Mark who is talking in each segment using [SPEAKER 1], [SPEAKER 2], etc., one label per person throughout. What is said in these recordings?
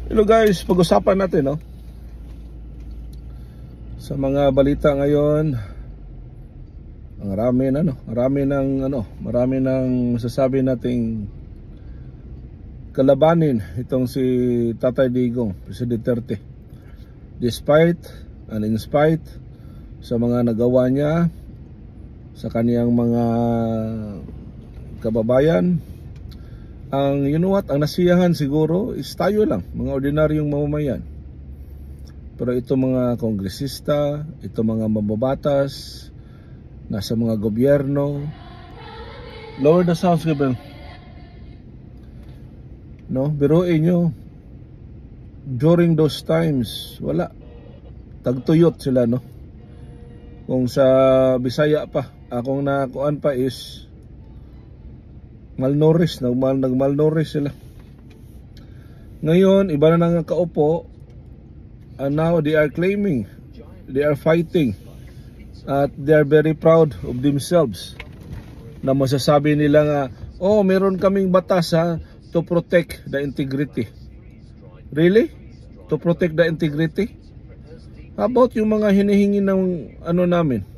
[SPEAKER 1] Hello guys, pag-usapan natin sa mga balita ngayon. Marami ng masasabi nating kalabanin itong si Tatay Digong, President Duterte. Despite and in spite sa mga nagawa niya sa kaniyang mga kababayan, ang ang nasiyahan siguro is tayo lang, mga ordinaryong mamamayan. Pero ito mga kongresista, ito mga mababatas, nasa mga gobyerno, lower the sounds given. Biruin nyo, during those times, wala. Tagtuyot sila, Kung sa Bisaya pa, akong nakuan pa is malnourished, nagmalnourished sila. Ngayon, iba na nang kaupo, and now they are claiming, they are fighting, at they are very proud of themselves, na masasabi nila nga, meron kaming batas to protect the integrity. Really? To protect the integrity? How about yung mga hinihingi ng namin?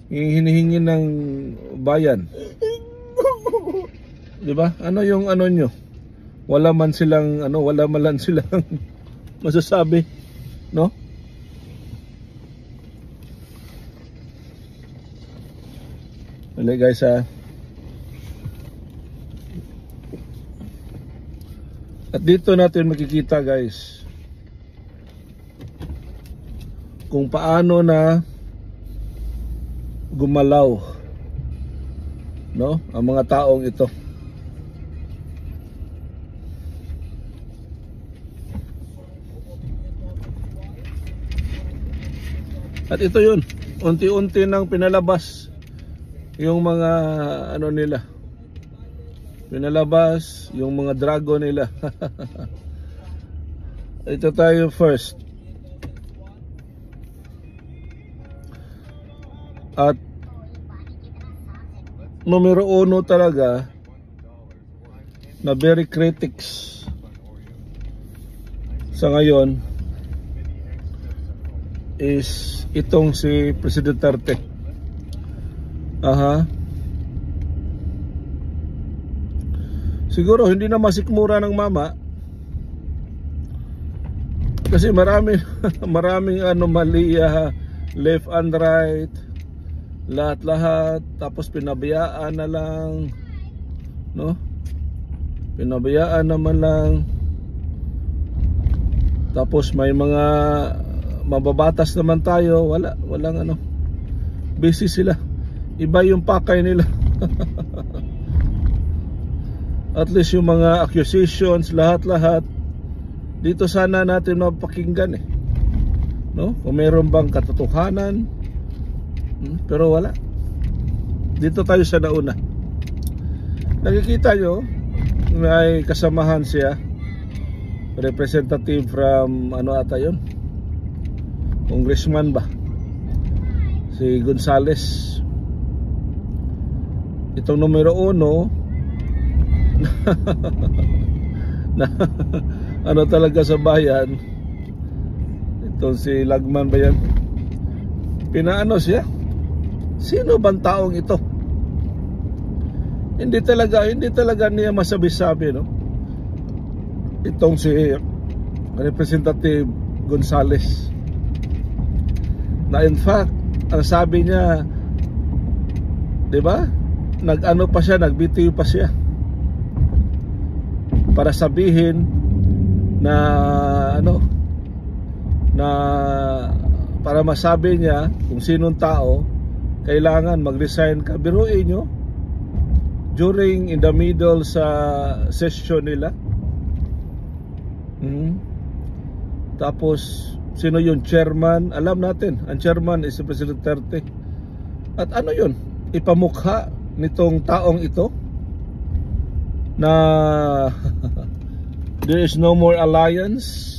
[SPEAKER 1] Hinihingi ng bayan? Diba? Ano yung nyo? Wala man silang masasabi, Wala guys At dito natin makikita guys kung paano na gumalaw ang mga taong ito. At ito yun, unti-unti nang pinalabas yung mga nila. Pinalabas yung mga dragon nila. Ito tayo first. At numero 1 talaga na very critics sa ngayon is itong si President Duterte. Siguro hindi na masikmura ng mama kasi maraming anomalya, left and right, lahat-lahat, tapos pinabayaan na lang, pinabayaan naman lang. Tapos may mga mababatas naman tayo, walang busy sila, iba yung pakay nila. At least yung mga accusations, lahat-lahat dito sana natin mapakinggan kung meron bang katotohanan. Pero wala. Dito tayo sa nauna. Nakikita nyo may kasamahan siya, representative from ata yun, congressman ba, si Gonzales. Itong numero 1 na talaga sa bayan, itong si Lagman ba yan, pinaano siya, sino bang taong ito? Hindi talaga niya masabi-sabi, itong si Representative Gonzales, na in fact ang sabi niya, diba, nagbitiw pa siya para sabihin na para masabi niya kung sinong tao kailangan mag-resign ka. Biruin nyo, in the middle sa session nila. Tapos sino yung chairman? Alam natin, ang chairman is si President Duterte. At yun, ipamukha nitong taong ito na there is no more alliance.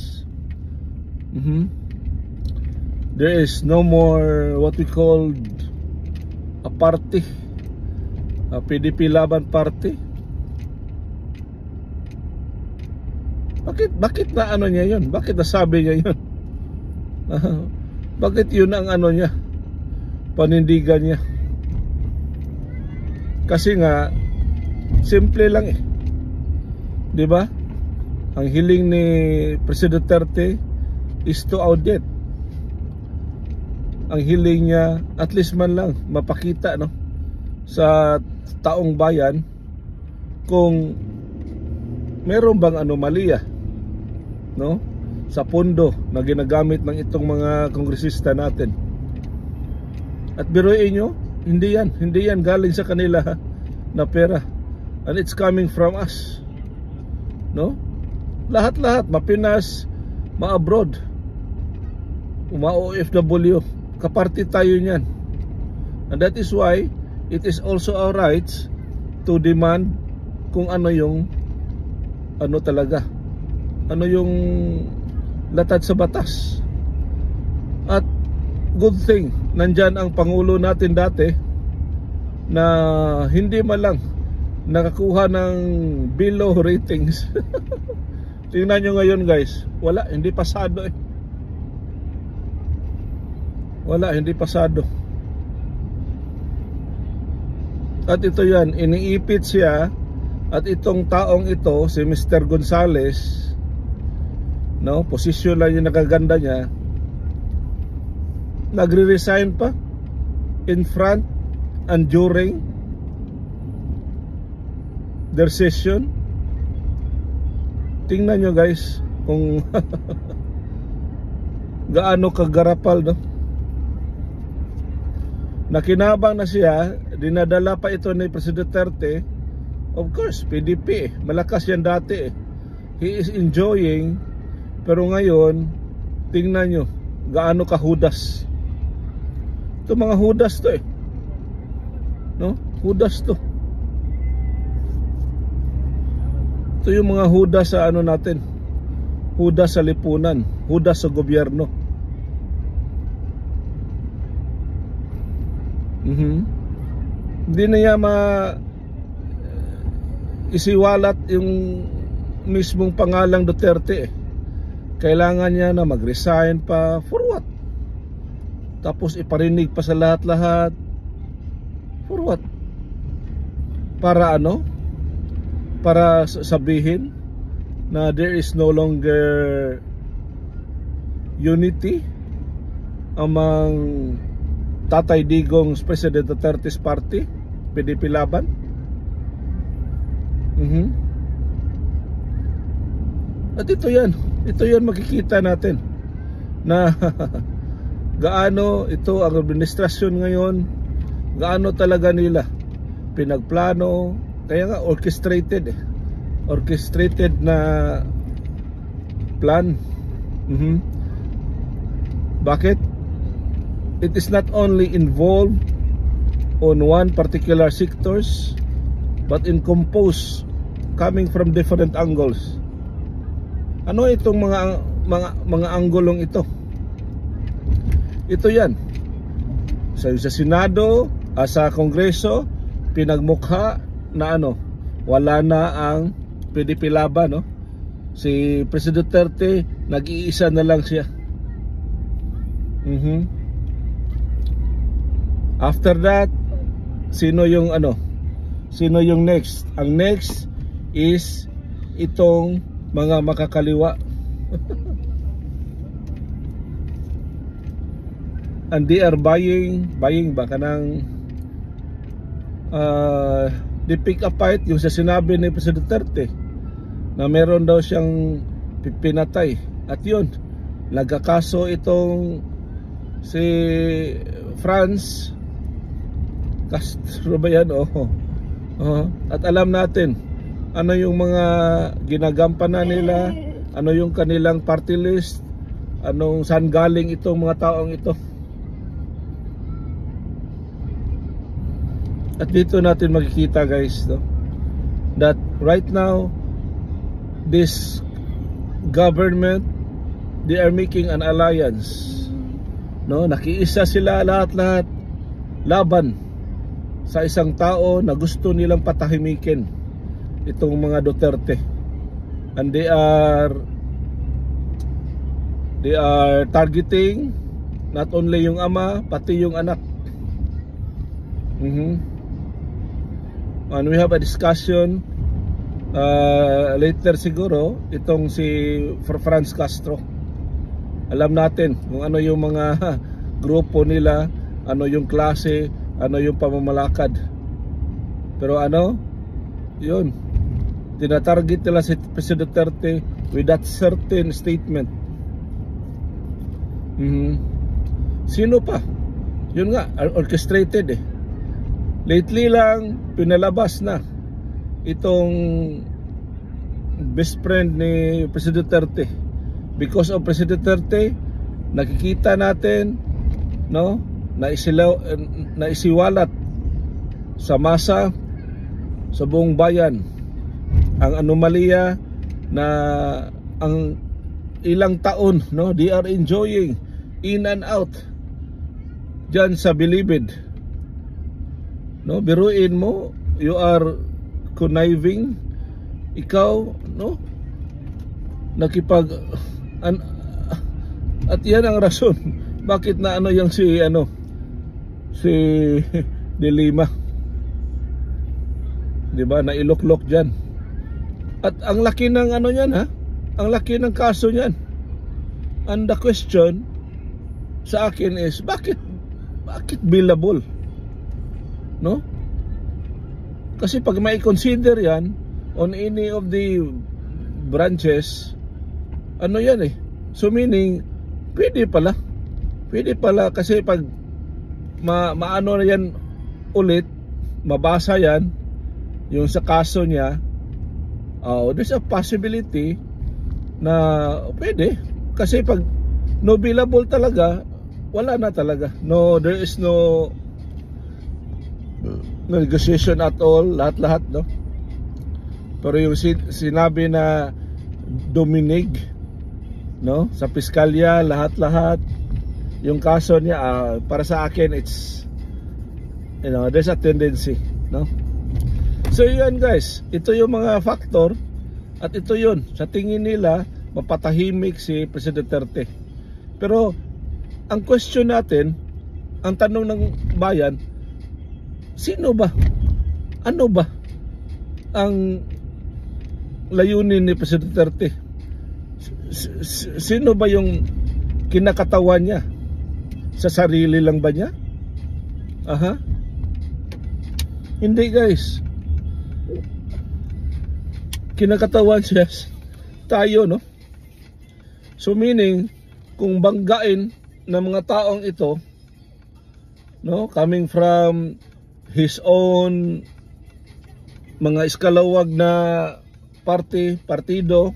[SPEAKER 1] There is no more what we called a party, a PDP Laban Party. Bakit na ano niya yun? Bakit nasabi niya yun? Bakit yun ang ano niya, panindigan niya? Kasi nga simple lang eh, di ba? Ang hiling ni President Duterte is to audit. Ang hiling niya, at least man lang mapakita, no, sa taong bayan kung meron bang anomalya, no, sa pondo na ginagamit ng itong mga kongresista natin. At biruin nyo, hindi yan galing sa kanila na pera, and it's coming from us, no? Lahat, mapinas, ma-abroad, ma-OFW, kaparti tayo niyan. And that is why it is also our rights to demand kung ano yung ano talaga, ano yung latad sa batas. At good thing, nandyan ang Pangulo natin dati na hindi man lang nakakuha ng below ratings. Tingnan nyo ngayon guys, wala, hindi pasado eh. Wala, hindi pasado. At ito yan, iniipit siya. At itong taong ito, si Mr. Gonzales, no, posisyon lang yung nakaganda niya, nagre-resign pa in front and during their session. Tingnan nyo guys kung gaano kagarapal, no? Nakinabang na siya, dinadala pa ito ni President Duterte. Of course, PDP, malakas yan dati eh. He is enjoying, pero ngayon, tingnan nyo, gaano kahudas. Ito mga hudas to eh, no? Hudas to. Ito yung mga hudas sa ano natin, hudas sa lipunan, hudas sa gobyerno. Hindi na niya isiwalat yung mismong pangalang Duterte eh. Kailangan niya na mag-resign pa, for what? Tapos iparinig pa sa lahat-lahat, for what? Para ano? Para sabihin na there is no longer unity among Tatay Digong's President Duterte's party, PDP Laban. At ito yan makikita natin na gaano ito ang administrasyon ngayon, gaano talaga nila pinagplano, kaya nga orchestrated na plan. Bakit? It is not only involved on one particular sectors, but in composed, coming from different angles. Ano itong mga anggulong ito? Ito yan. Sa Senado, sa Kongreso, pinagmukha na ano, wala na ang PDP Laban, no? Si President Duterte, nag-iisa na lang siya. After that, sino yung next? Ang next is itong mga makakaliwa. And they are buying ba kanang they pick a fight yung sa sinabi ni President Duterte na meron daw siyang pinatay. At yun, nagkakaso itong si Franz Castro ba yan? At alam natin ano yung mga ginagampanan nila, ano yung kanilang party list, saan galing itong mga taong ito. At dito natin makikita guys, no, that right now this government, they are making an alliance, no? Nakiisa sila lahat-lahat laban sa isang tao na gusto nilang patahimikin itong mga Duterte. and they are targeting not only yung ama pati yung anak. And we have a discussion later siguro itong si Franz Castro. Alam natin kung ano yung mga grupo nila, ano yung klase, ano yung pamamalakad. Pero ano, yun, tinatarget nila si President Duterte with that certain statement. Sino pa? Yun nga, orchestrated eh. Lately lang pinalabas na itong best friend ni President Duterte. Because of President Duterte, nakikita natin, no, na isiwalat sa masa, sa buong bayan ang anomalya na ang ilang taon, no, they are enjoying in and out dyan sa Bilibid. No, biruin mo, you are conniving, ikaw, no, nakipag at yan ang rason bakit na ano yung si De Lima, di ba, na iloklok dyan. At ang laki ng ano yan, ha, ang laki ng kaso niyan. And the question sa akin is bakit billable, no? Kasi pag may consider yan on any of the branches, ano yan eh, so meaning pwede pala kasi pag maano na yan ulit, mabasa yan yung sa kaso niya, there's a possibility na pwede. Kasi pag no billable talaga, wala na talaga, no, there is no negotiation at all, lahat, no. Pero yung sinabi na Dominig, no, sa piskalya, lahat yung kaso niya, para sa akin it's, you know, there's a tendency, no. So yun guys, ito yung mga factor, at ito yun sa tingin nila mapatahimik si President Duterte. Pero ang question natin, ang tanong ng bayan, sino ba, ano ba ang layunin ni President Duterte? Sino ba yung kinakatawan niya? Sa sarili lang ba niya? Hindi guys, kinakatawan siya tayo, no? So meaning, kung banggain ng mga taong ito, no, coming from his own mga iskalawag na partido,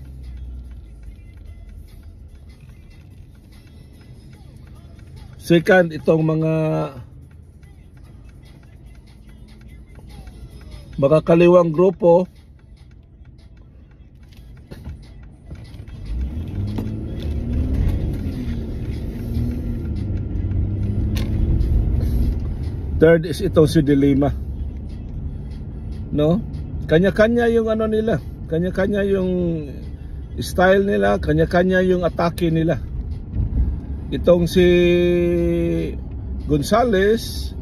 [SPEAKER 1] second, itong mga kaliwang grupo, third is itong si De Lima, no? Kanya-kanya yung ano nila, kanya-kanya yung style nila, kanya-kanya yung atake nila. Itong si Gonzales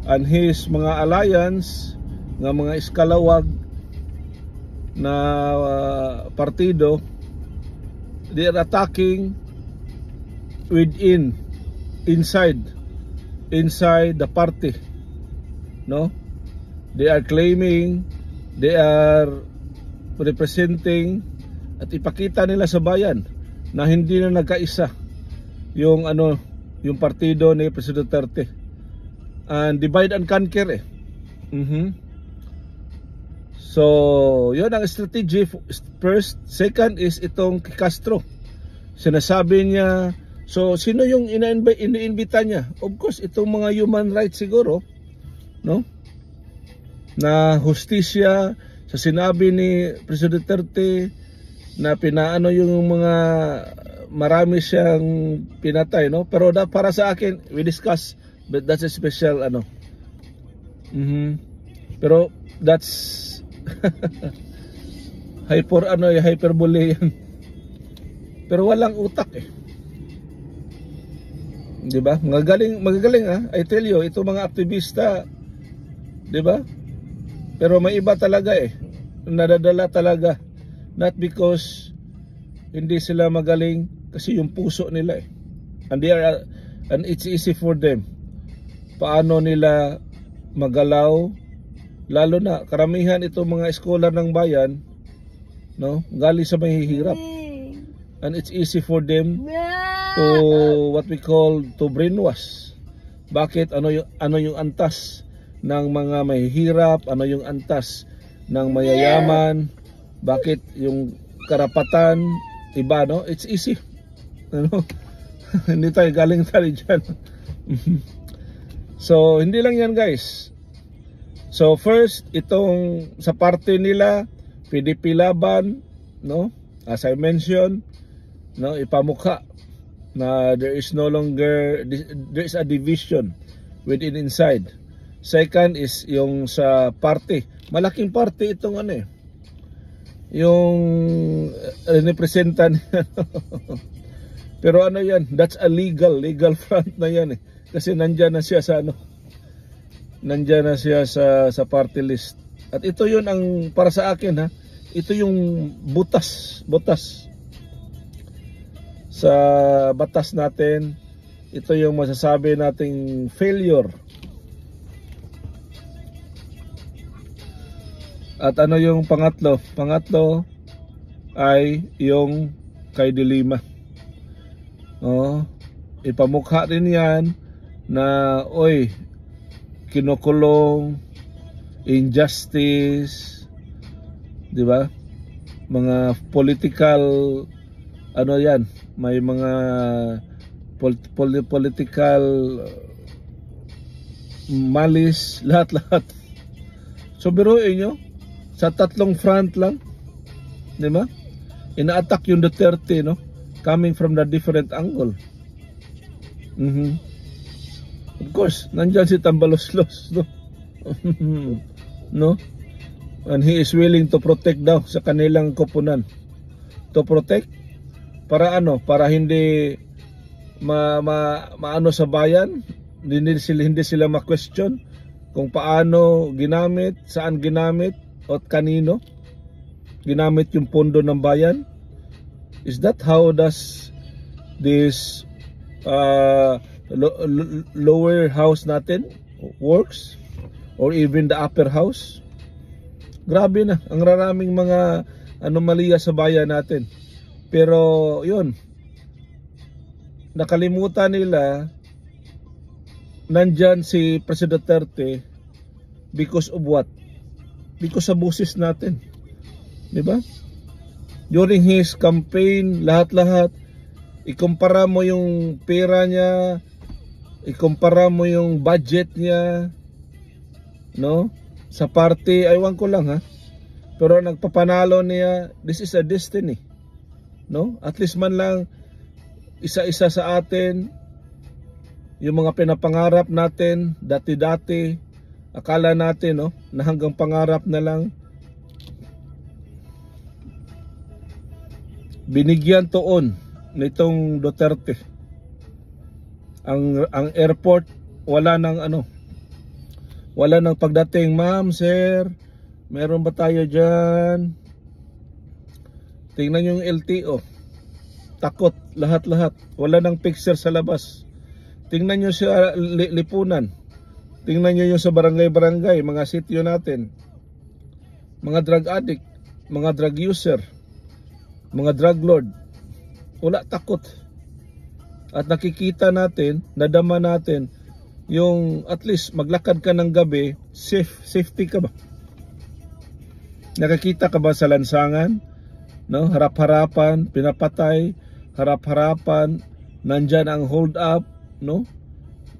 [SPEAKER 1] and his mga alliance ng mga iskalawag na partido, they are attacking inside the party, no? They are claiming they are representing at ipakita nila sa bayan na hindi na nagkaisa yung yung partido ni President Duterte, and divide and conquer eh. So yun ang strategy first. Second is itong Castro, sinasabi niya, so sino yung iniimbita niya? Of course itong mga human rights siguro, no, na hustisya sa sinabi ni President Duterte na pinaano yung mga marami siyang pinatay, no? Pero para sa akin, we discuss, but that's a special Pero that's hyperbole yan. Pero walang utak eh. 'Di ba? Magagaling I tell you, ito mga aktivista, 'di ba? Pero may iba talaga eh. Nadadala talaga. Not because hindi sila magaling, kasi yung puso nila eh. And it's easy for them. Paano nila magalaw, lalo na karamihan itong mga scholar ng bayan, no? Galing sa mahihirap. And it's easy for them to what we call to brainwash. Bakit? Ano yung antas ng mga mahihirap, ano yung antas ng mayayaman, bakit yung karapatan iba, no? It's easy. Ano? Hindi tayo galing dyan. So, hindi lang yan, guys. So, first, itong sa parte nila, PDP laban, no? As I mentioned, no, ipamukha na there is a division within inside. Second is yung sa party. Malaking party itong yung representan. Pero yan, that's a legal front na yan eh. Kasi nandyan na siya sa sa party list. At ito yun ang para sa akin ito yung butas sa batas natin. Ito yung masasabi nating failure. At ano yung pangatlo? Pangatlo ay yung kay Dilima. Ipamukha rin yan na kinukulong, injustice, di ba? Mga political yan, may mga political malis, lahat. So biruin nyo, sa tatlong front lang, di ba? Ina-attack yung Duterte, no? Coming from the different angle. Of course, nandyan si Tambaloslos, no? No? And he is willing to protect daw sa kanilang koponan. To protect para para hindi maano sa bayan, hindi sila ma-question kung paano ginamit, saan ginamit, at kanino ginamit yung pondo ng bayan. Is that how does this lower house natin works, or even the upper house? Grabe na ang raraming mga anomalya sa bayan natin. Pero yun, nakalimutan nila nandyan si President Duterte because of what? Because sa busis natin, di ba? During his campaign, lahat-lahat, ikumpara mo yung pera niya, ikumpara mo yung budget niya, no? Sa party, aywan ko lang pero nagpapanalo niya. This is a destiny, no? At least man lang isa-isa sa atin, yung mga pinapangarap natin dati-dati, akala natin na hanggang pangarap na lang, binigyan tuon nitong Duterte. Ang airport wala nang pagdating. Ma'am, sir, meron ba tayo dyan? Tingnan yung LTO, takot lahat. Wala nang picture sa labas. Tingnan nyo sa lipunan, tingnan nyo yung sa barangay, mga sityo natin, mga drug addict, mga drug user, mga drug lord, wala, takot. At nakikita natin, nadama natin yung at least maglakad ka ng gabi, safety ka ba? Nakikita ka ba sa lansangan, no? Harap-harapan, pinapatay, harap-harapan, nandyan ang hold up, no?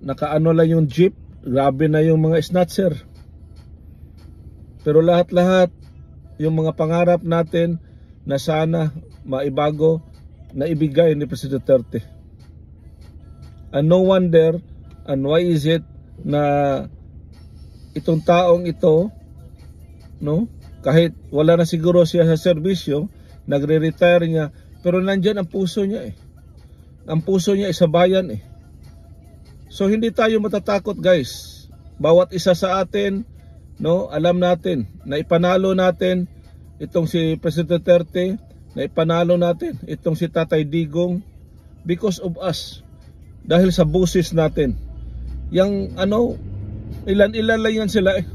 [SPEAKER 1] Nakaano lang yung jeep, grabe na yung mga snatcher. Pero lahat-lahat yung mga pangarap natin na sana maibago, na ibigay ni President Duterte. And no wonder, and why is it na itong taong ito, no, kahit wala na siguro siya sa serbisyo, nagre-retire niya, pero nandyan ang puso niya eh. Ang puso niya ay sa bayan eh. So hindi tayo matatakot guys. Bawat isa sa atin, no, alam natin na ipanalo natin itong si President Duterte, na ipanalo natin itong si Tatay Digong because of us. Dahil sa boses natin. Yang ano, ilan-ilan lang yan sila eh.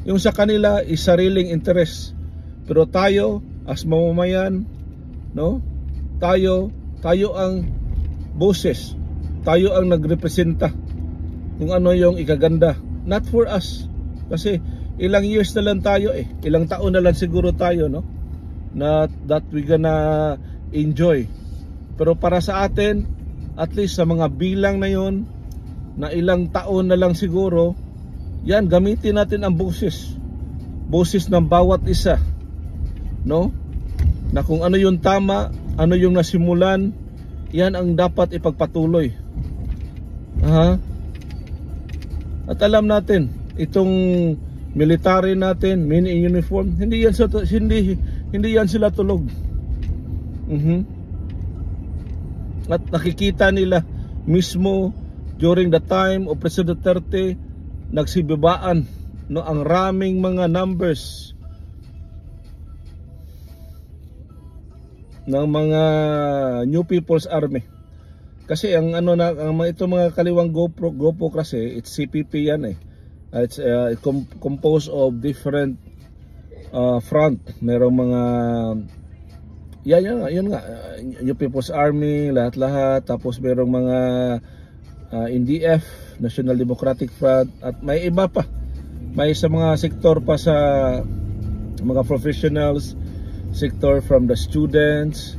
[SPEAKER 1] Yung sa kanila is sariling interest. Pero tayo as mamamayan, no? Tayo ang boses. Tayo ang nagrepresenta kung ano yung ikaganda. Not for us. Kasi ilang years na lang tayo eh. Ilang taon na lang siguro tayo, no? Na that we gonna enjoy. Pero para sa atin, at least sa mga bilang na yon, na ilang taon na lang siguro, yan, gamitin natin ang boses. Boses ng bawat isa, no? Na kung ano yung tama, ano yung nasimulan, yan ang dapat ipagpatuloy. At alam natin, itong military natin, men in uniform, hindi yan sila tulog. At nakikita nila mismo during the time of President Duterte, nagsibibaan, no, ang raming mga numbers ng mga New People's Army. Kasi ang ano na ito mga kaliwang GoPro kasi it's CPP yan eh. It's composed of different front. Merong mga yan nga New People's Army, lahat-lahat, tapos merong mga NDF, National Democratic Front, at may iba pa. May sa mga sektor pa sa mga professionals, sector from the students,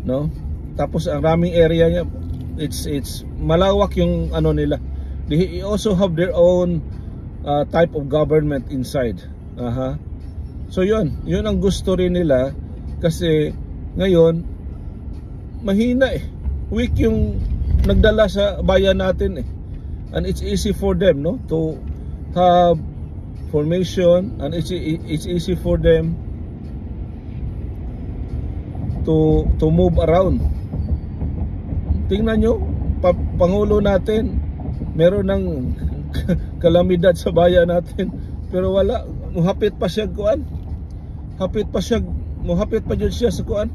[SPEAKER 1] no? Tapos ang raming area niya, it's malawak yung ano nila. They also have their own type of government inside. So yun ang gusto rin nila, kasi ngayon mahina eh, weak yung nagdala sa bayan natin eh, and it's easy for them, no, to have formation, and it's easy for them to move around. Tingnan nyo, Pangulo natin meron ng kalamidad sa bayan natin, pero wala, muhapit pa siya kuan, muhapit pa dyan siya sa kuan,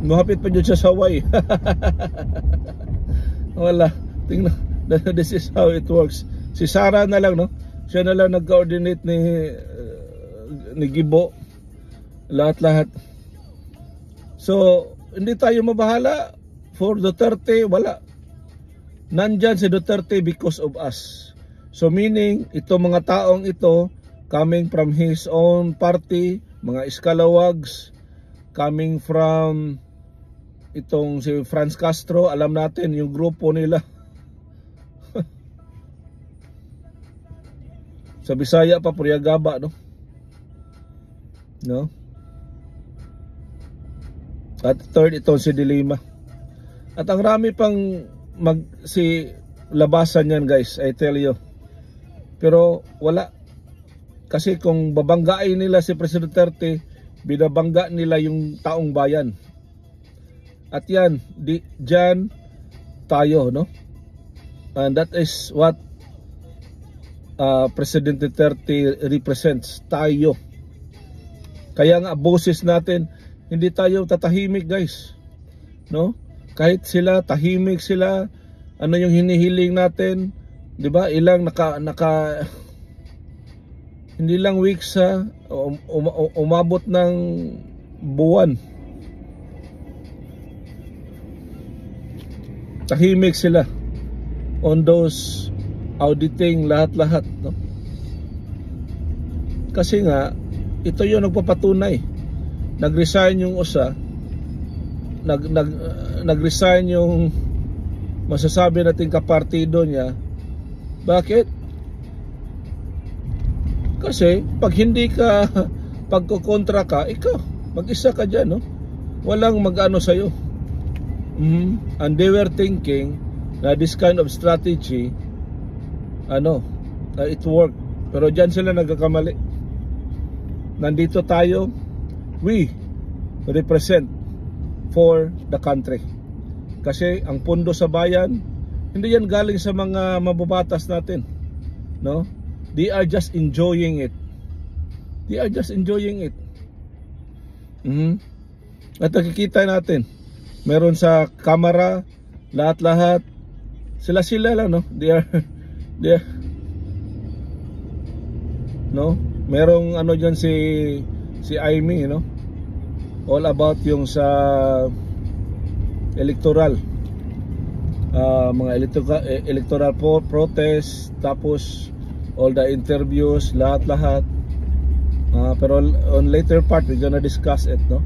[SPEAKER 1] muhapit pa dyan siya sa Hawaii. Wala, tingnan, this is how it works. Si Sara na lang, no, siya na lang nag-coordinate ni Gibo, lahat-lahat. So hindi tayo mabahala for Duterte, wala. Nandyan si Duterte because of us. So meaning, ito mga taong ito, coming from his own party, mga iskalawags, coming from itong si Franz Castro, alam natin yung grupo nila. Sa Bisaya pa, Puriagaba, no? At third, itong si Dilima. At ang rami pang si labasan yan guys, I tell you. Pero wala. Kasi kung babanggain nila si President Duterte, binabangga nila yung taong bayan. At yan, dyan tayo, no? And that is what President Duterte represents, tayo. Kaya nga boses natin, hindi tayo tatahimik guys, no? Kahit sila tahimik sila, ano yung hinihiling natin, 'di ba? Ilang hindi lang weeks umabot ng buwan. Tahimik sila on those auditing, lahat-lahat, no? Kasi nga ito yung nagpapatunay. Nag-resign yung USA, nag-resign yung masasabi natin kapartido niya. Bakit? Kasi pag hindi ka pagkokontra ka, ikaw mag-isa ka dyan, no? Walang mag-ano sa'yo. And they were thinking na this kind of strategy it worked, pero dyan sila nagkakamali. nandito tayo, we represent for the country. Kasi ang pondo sa bayan, hindi yan galing sa mga mabubatas natin, no? They are just enjoying it. They are just enjoying it. At nakikita natin, meron sa kamera, lahat-lahat, sila lang, no? They are no? Merong ano dyan si Amy, no? All about yung sa electoral, mga electoral protest, tapos all the interviews, lahat-lahat. Pero on later part we're gonna discuss it, no?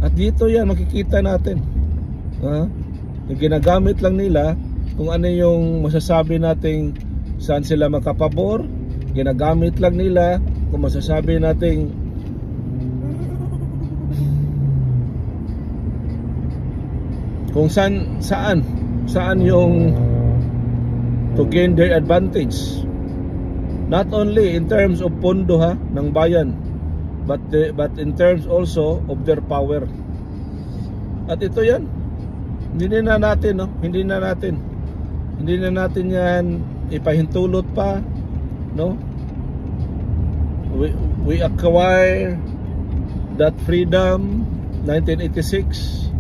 [SPEAKER 1] At dito yan makikita natin, yung ginagamit lang nila kung ano yung masasabi nating saan sila makapabor. Ginagamit lang nila kung masasabi nating kung saan yung to gain their advantage. Not only in terms of pondo ng bayan, but in terms also of their power. At ito yan, hindi na natin yan ipahintulot pa, no? We acquire that freedom 1986,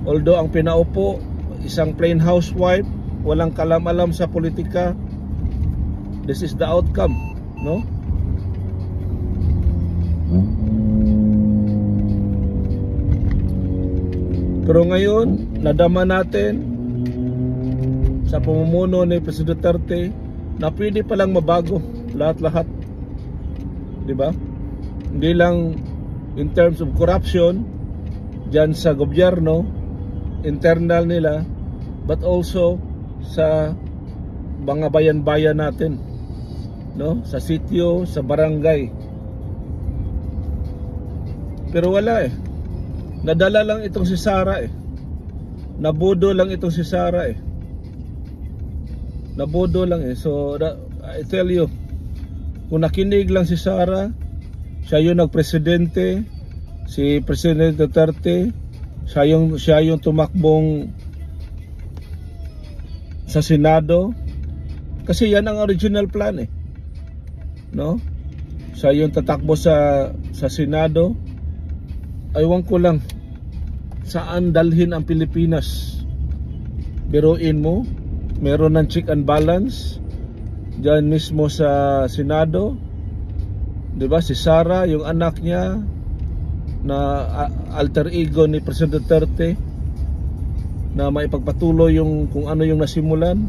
[SPEAKER 1] although ang pinaupo isang plain housewife, walang kalam-alam sa politika. This is the outcome, no? Pero ngayon, nadama natin sa pamumuno ni President Duterte na pwede palang mabago lahat-lahat, di ba? Hindi lang in terms of corruption dyan sa gobyerno, internal nila, but also sa mga bayan-bayan natin, no? Sa sitio, sa barangay. Pero wala nadala lang itong si Sara nabodo lang itong si Sara nabodo lang So I tell you, kung nakinig lang si Sara, siya yung nagpresidente, si President Duterte, siya yung tumakbong sa Senado, kasi yan ang original plan no? Siya yung tatakbo sa Senado. Aywan ko lang saan dalhin ang Pilipinas. Biruin mo, meron ng check and balance dyan mismo sa Senado, diba? Si Sara, yung anak niya na alter ego ni President Duterte, na maipagpatuloy yung kung ano yung nasimulan.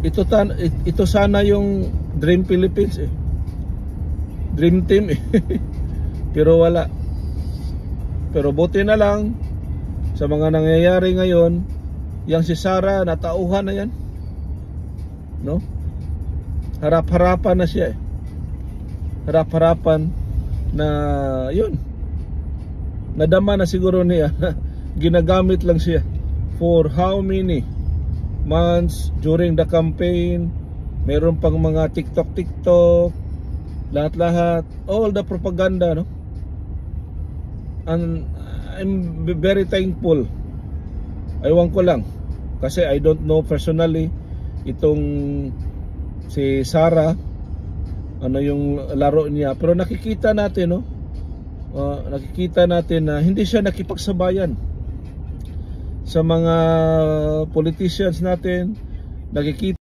[SPEAKER 1] Ito sana yung Dream Philippines Dream Team pero wala. Pero buti na lang sa mga nangyayari ngayon, yang si Sara natauhan na yan, no? Harap-harapan na siya harap-harapan na yun, nadama na siguro niya ginagamit lang siya for how many months during the campaign. Meron pang mga TikTok, lahat-lahat, all the propaganda, no? And I'm very thankful. Aywan ko lang, kasi I don't know personally itong si Sara, ano yung laro niya, pero nakikita natin, no? Nakikita natin na hindi siya nakipagsabayan sa mga politicians natin. Nakikita